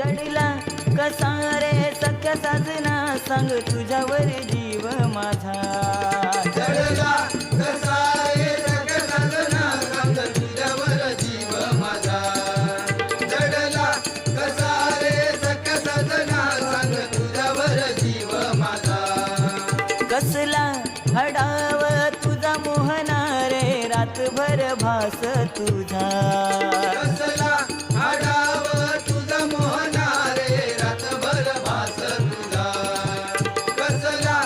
जडला कसा रे सख्या साजना, सांग तुझ्यावर जीव माझा. जडला कसा रे सख्या साजना, सांग तुझ्यावर जीव माझा. जडला कसा रे सख्या साजना, सांग तुझ्यावर जीव माझा. कसला हडाव तुझा मोहना रे, रातभर भास तुझा. कसला आडाव तुझा मोहना रे, रातभर भास तुझा. कसला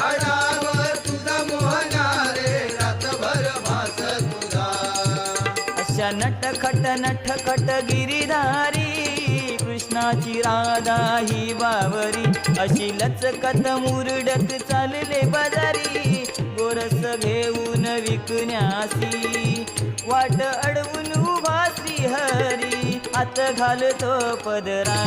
आडाव तुझा मोहना रे, रातभर भास तुझा. अशा नटखट नटखट गिरिधारी, कृष्णाची राधा ही बावरी. अशी लचकत मुरडत चालले बाजारी, गोरस घेऊन विकण्यासी. वाट अडवून उभा श्रीहरी, हात घालतो पदरा.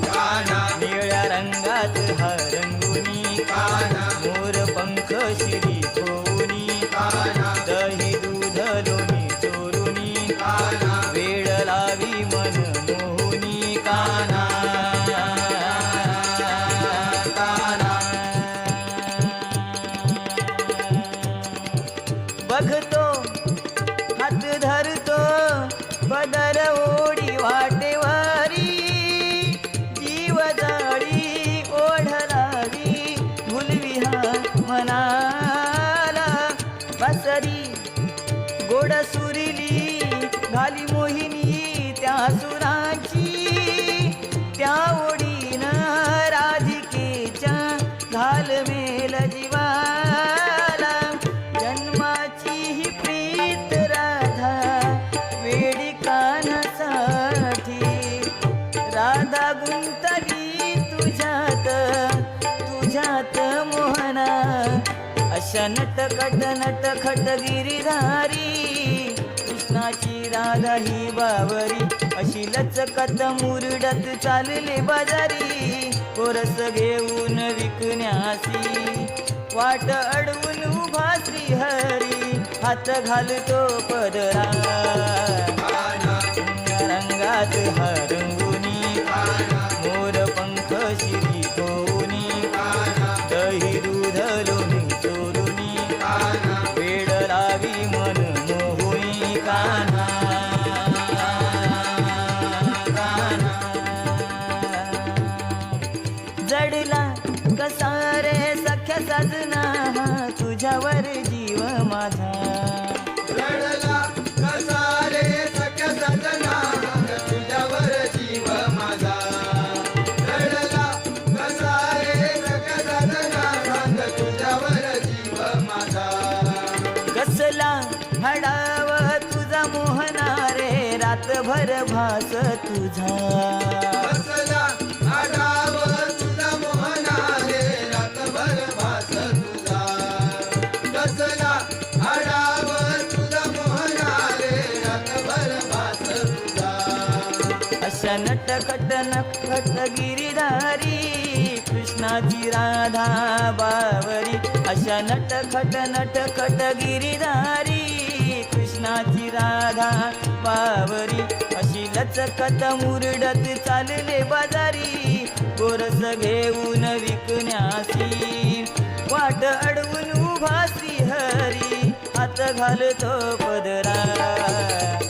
कान्हा, निळ्या रंगात हा रंगुनी, कान्हा, मोर पंख शिरी खोनी, कान्हा, दही दूध लोणी चोरुनी, कान्हा, वेळ लावी मन मोहुनी. कान्हा, कान्हा. बघतो हात धरतो, पदर ओढी वाटेवारी. जीव जाळी ओढ लावी, भुलवी हा मनाला. बसरी गोड सुरिली, घाली मोहिनी त्या सुरांची. त्या ओढीनं राधिकेच्या घाल मेल जीवाला. जन्माची ही प्रीत राधा वेडी कान्हासाठी. राधा गुंतली तुझ्यात, तुझ्यात मोहना. अशा नटखट नटखट गिरिधारी, कृष्णाची राधा ही बावरी. अशी लचकत मुरडत चालले बाजारी, कोरस घेऊन विकण्यासी. वाट अडवून उभा श्रीहरी, हात घालतो पदरा. कान्हा, रंगात हा रंगुनी, कान्हा, मोर पंख शिरी होऊनी, कान्हा, दही दूध लोणी चोरुनी, कान्हा, वेड लावी मन मोहुनी. कान्हा, कान्हा. जडला कसा रे सख्या साजना, तुझ्यावर जीव माझा. रडला कसा रे सख्या साजना, तुझ्यावर जीव माझा. रडला कसा रे सख्या साजना, सांग तुझ्यावर जीव माझा. कसला हडाव तुझा मोहना रे, रातभर भास तुझा. कसला आडाव तुझा मोहना रे, रातभर भास तुझा. कसला आडाव तुझा मोहना रे, रातभर भास तुझा. अशा नटखट नटखट गिरिधारी, कृष्णाची राधा बावरी. अशा नटखट नटखट गिरिधारी, कृष्णाची राधा बावरी. अशी लचकत मुरडत चालले बाजारी, गोरस घेऊन विकण्यासी. वाट अडवून उभा श्रीहरी, हात घालतो पदरा.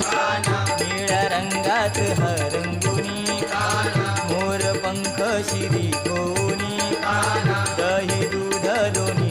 कान्हा, निळ्या रंगात हा रंगुनी, कान्हा, मोर पंख शिरी होऊनी, कान्हा, दही दूध लोणी